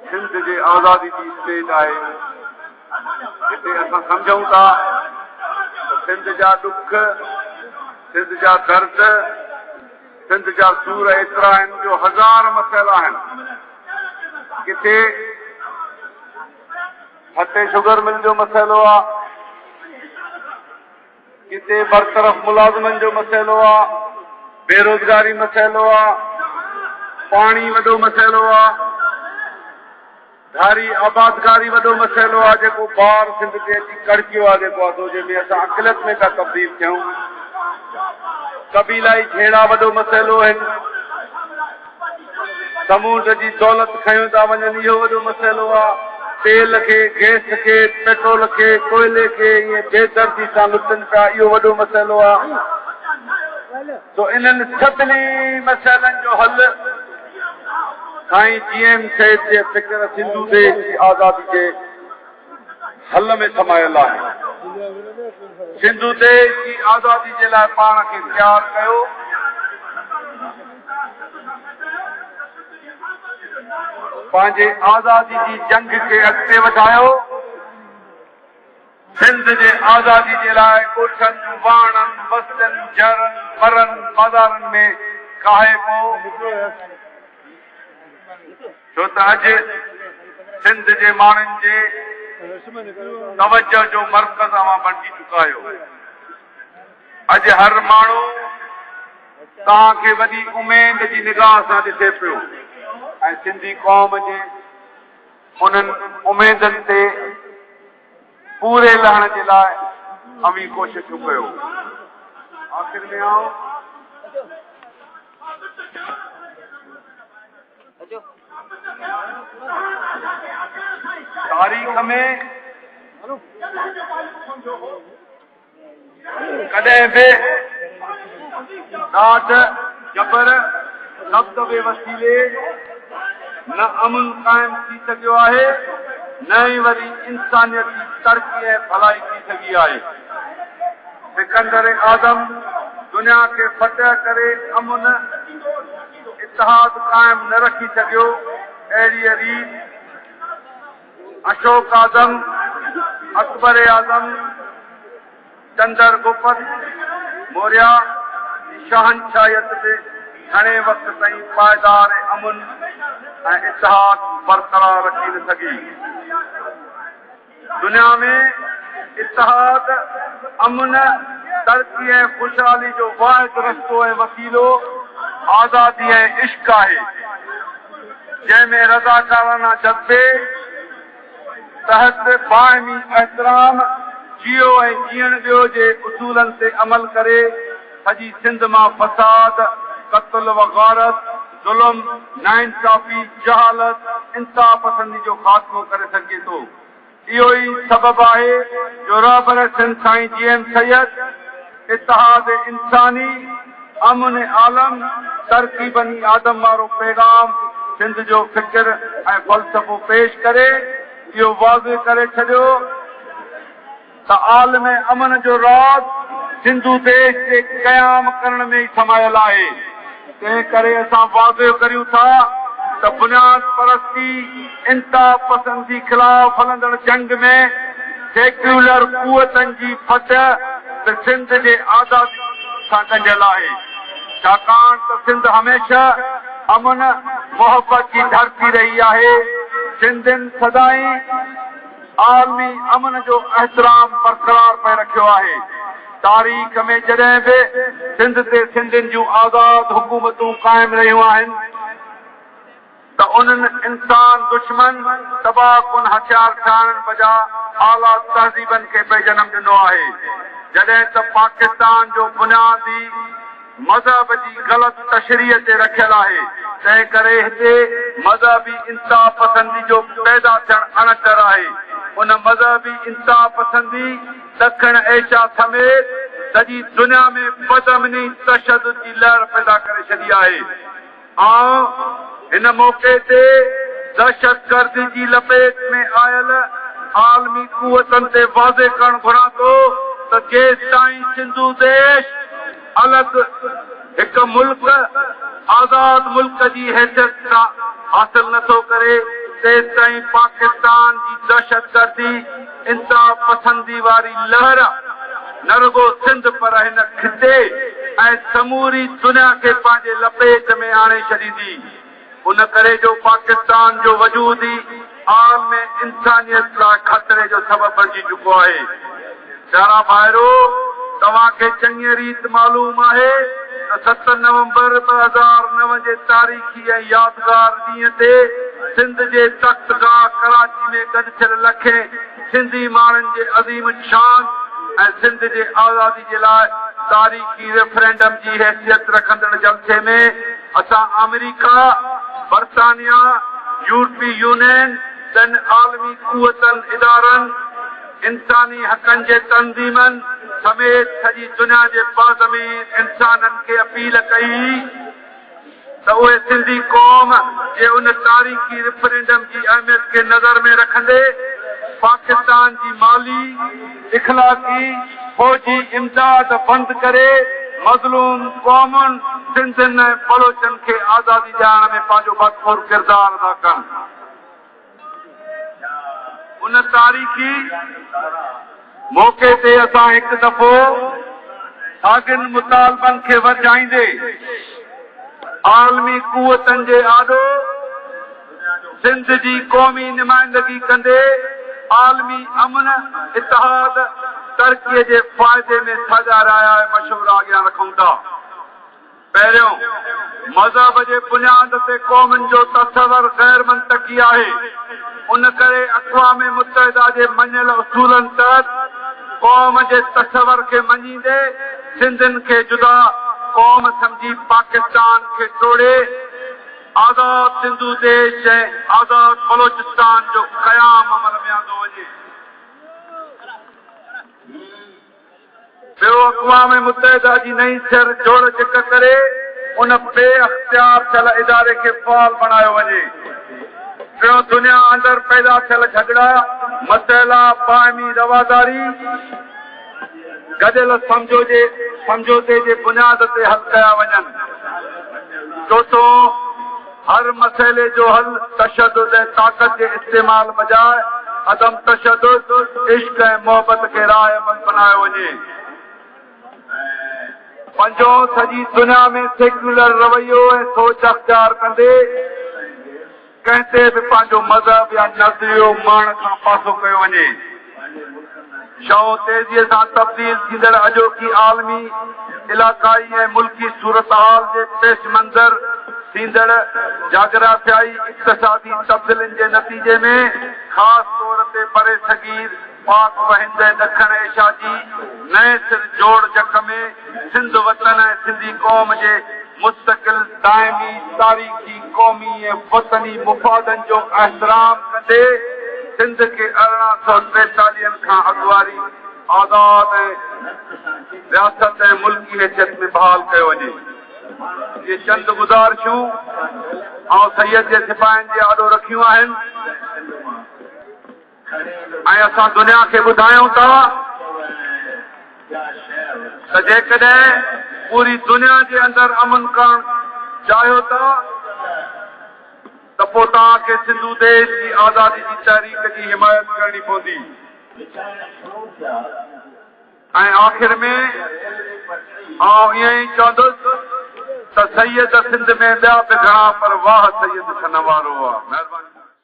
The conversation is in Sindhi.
سنڌ جي آزادي جي اسٽيج آهي، جتي اسان سمجهون ٿا ته سنڌ جا ڏک، سنڌ جا درد، سنڌ جا سور ايترا آهن جو هزار مسئلا آهن. ڪٿي ٺٽي شگر مل جو مسئلو آ، ڪٿي برطرف ملازمن جو مسئلو آ، بيروزگاري مسئلو آ، پاڻي وڏو مسئلو آ، ڌاري آبادگاري وڏو مسئلو آ، جيڪو بار سنڌ تي اچي ڪڙڪيو آ جيڪو آ سو جنهن ۾ اسان اقليت ۾ پيا تبديل ٿيون، قبيلائي جهيڙا وڏو مسئلو آهن، سمونڊ جي دولت کنيو ٿا وڃن اهو وڏو مسئلو آ، تيل کي، گئس کي، پيٽرول کي، ڪوئلي کي ائين بي دردي سان لٽن پيا اهو وڏو مسئلو آ. سو انهن سڀني مسئلن جو حل سائين جي ايم سيد جي فڪر سنڌو ديش جي آزادي جي حل ۾ سمايل آهي. سنڌو ديش جي آزادي جي لاء پاڻ کي تيار ڪيو. پنهنجي آزادي جي جنگ کي اڳتي وڌايو. سنڌ جي آزادي جي لاء ڳوٺن، واهڻن، وستين، جهرن، برن، بازارن ۾ ڪاهي پئو. ڇو ته اڄ سنڌ جي ماڻهن جي توجهه جو مرڪز اوهان بڻجي چڪا آهيو. اڄ هر ماڻهو توهان کي وڏي اميد جي نگاهه سان ڏسي پيو ۽ سنڌي قوم جي انهن اميدن تي پوري لهڻ جي لاء اوهين ڪوششون ڪيو. آخر ۾ آئون. تاريخ ۾ ڪڏهن به ڏاڍ، جبر، دٻدٻي وسيلي نه امن قائم ٿي سگهيو آهي، نه ئي وري انسانيت جي ترقي ۽ ڀلائي ٿي سگهي آهي. سڪندر اعظم دنيا کي فتح ڪري امن، اتحاد قائم نه رکي سگهيو، اهڙيء ريت اشوڪ اعظم، اڪبر اعظم، چندر گپت موريا جي شهنشاهيت به گهڻي وقت تائين پائيدار امن ۽ اتحاد برقرار رکي نه سگهي. دنيا ۾ اتحاد، امن، ترقي ۽ خوشحالي جو واحد رستو ۽ وسيلو آزادي ۽ عشق آهي، جنهن ۾ رضاڪارانه جذبي تحت باهمي احترام، جيئو ۽ جيئڻ ڏيو جي اصولن تي عمل ڪري سڄي سنڌ مان فساد، قتل و غارت، ظلم، ناانصافي، جهالت، انتهاپسندي جو خاتمو ڪري سگهجي ٿو. اهو ئي سبب آهي جو رهبر سنڌ سائين جي ايم سيد اتحاد انساني، امن عالم، ترقي بني آدم وارو پيغام سنڌ جو فڪر ۽ فلسفو پيش ڪري اهو واضح ڪري ڇڏيو ته عالم امن جو راز سنڌو ديش جي قيام ڪرڻ ۾ ئي سمايل آهي، تنهن ڪري اسان واضح ڪريون ٿا ته بنياد پرستي، انتها پسندي خلاف هلندڙ جنگ ۾ سيڪيولر قوتن جي فتح به سنڌ جي آزادي سان ڳنڍيل آهي، ڇاڪاڻ ته سنڌ هميشه امن، محبت جي ڌرتي رهي آهي، سنڌين سدائين. عالمي امن جو احترام برقرار پئي رکيو آهي. تاريخ ۾ جڏهن به سنڌ تي سنڌين جون آزاد حڪومتون قائم رهيون آهن ته انهن انسان دشمن تباهه ڪن هٿيار ٺاهڻ بجاء اعليٰ تهذيبن کي پئي جنم ڏنو آهي. جڏهن ته پاڪستان جو بنياد ئي مذهب جي غلط تشريح تي رکيل آهي، تنهن ڪري هتي مذهبي انتهاپسندي جو پيدا ٿيڻ اڻٽر آهي. ان مذهبي انتهاپسندي ڏکڻ ايشيا سميت سڄي دنيا ۾ بدامني، تشدد جي لهر پيدا ڪري ڇڏي آهي. آئون هن موقعي تي دهشتگردي جي لپيٽ ۾ آيل عالمي قوتن تي واضح ڪرڻ گهران ٿو ته جيستائين سنڌو ديش الڳ هڪ ملڪ آزاد ملڪ جي حيثيت حاصل نه ٿو ڪري، تيستائين پاڪستان جي دهشتگردي، انتها پسندي واري لهر نه رڳو سنڌ پر هن خطي ۽ سموري دنيا کي پنهنجي لپيٽ ۾ آڻي ڇڏيندي. ان ڪري جو پاڪستان جو وجود ئي عالم انسانيت لاء خطري جو سبب بڻجي چڪو آهي. پيارا ڀائرو! توهان کي چڱيء ريت معلوم آهي ته 7 نومبر 2009 جي تاريخي ۽ يادگار ڏينهن تي سنڌ جي تخت گاهه ڪراچي ۾ گڏ ٿيل لکين سنڌي ماڻهن جي عظيم الشان ۽ سنڌ جي آزادي جي لاء تاريخي ريفرينڊم جي حيثيت رکندڙ جلسي ۾ اسان آمريڪا، برطانيا، يورپي يونين، ٻين عالمي قوتن، ادارن، انساني حقن جي تنظيمن سميت سڄي دنيا جي باضمير انسانن کي اپيل ڪئي ته اهي سنڌي قوم جي ان تاريخي ريفرنڊم جي اهميت کي نظر ۾ رکندي پاڪستان جي مالي، اخلاقي، فوجي امداد بند ڪري مظلوم قومن سنڌين ۽ بلوچن کي آزادي ڏيارڻ ۾ پنهنجو ڀرپور ڪردار ادا ڪن. ان تاريخي موقعي تي اسان هڪ دفعو ساڳين مطالبن کي ورجائيندي عالمي قوتن جي آڏو سنڌ جي قومي نمائندگي ڪندي عالمي امن، اتحاد، ترقي جي فائدي ۾ ساڳيا رايا ۽ مشورا اڳيان رکون ٿا. پهريون، مذهب جي بنياد تي قومن جو تصور غير منطقي آهي، ان ڪري اقوام متحده جي مڃيل اصولن تحت قوم جي تصور کي مڃيندي سنڌين کي جدا قوم سمجهي پاڪستان کي ٽوڙي آزاد سنڌو ديش ۽ آزاد بلوچستان جو قيام عمل ۾ آندو وڃي. ٻيو اقوام متحده جي نئين سر جوڙجڪ ڪري ان بي اختيار ٿيل اداري کي فعال بڻايو وڃي. ٽيون دنيا اندر پيدا ٿيل جهڳڙا، مسئلا، باهمي رواداري، گڏيل سمجهوتي جي بنياد تي حل ڪيا وڃن. چوٿون، هر مسئلي جو حل تشدد ۽ طاقت جي استعمال بجاء عدم تشدد، عشق ۽ محبت کي راهه عمل بنايو وڃي. پنجون، سڄي دنيا ۾ سيڪيولر رويو ۽ سوچ اختيار ڪندي ڪنهن تي به پنهنجو مذهب يا نظريو مڙهڻ کان پاسو ڪيو وڃي. شئون تيزيء سان تبديل ٿيندڙ اڄوڪي عالمي، علائقائي ۽ ملڪي صورتحال جي پيش منظر ٿيندڙ جاگرافيائي اقتصادي تبديلين جي نتيجي ۾ خاص طور تي برصغير پاڪ و هند ۽ ڏکڻ ايشيا جي نئين سر جوڙجڪ ۾ سنڌ وطن ۽ سنڌي قوم جي مستقل، دائمي، تاريخي، قومي ۽ وطني مفادن جو احترام ڪندي سنڌ کي ارڙهن سؤ ٽيتاليهن کان اڳ واري آزاد ۽ رياست ۽ ملڪي حيثيت ۾ بحال ڪيو وڃي. اهي چند گذارشون آئون سيد جي سپاهين جي آڏو رکيون آهن. ۽ اسان دنيا کي ٻڌايون ٿا ته جيڪڏهن پوري دنيا جي اندر امن ڪرڻ چاهيو ٿا ته پوء توهان کي سنڌو ديش جي آزادي جي تحريڪ جي حمايت ڪرڻي پوندي. ۽ آخر ۾ آئون ائين ئي چوندس ته سيد سنڌ ۾ ٻيا به گهڻا پر واهه سيد سنوارو آ. مهرباني.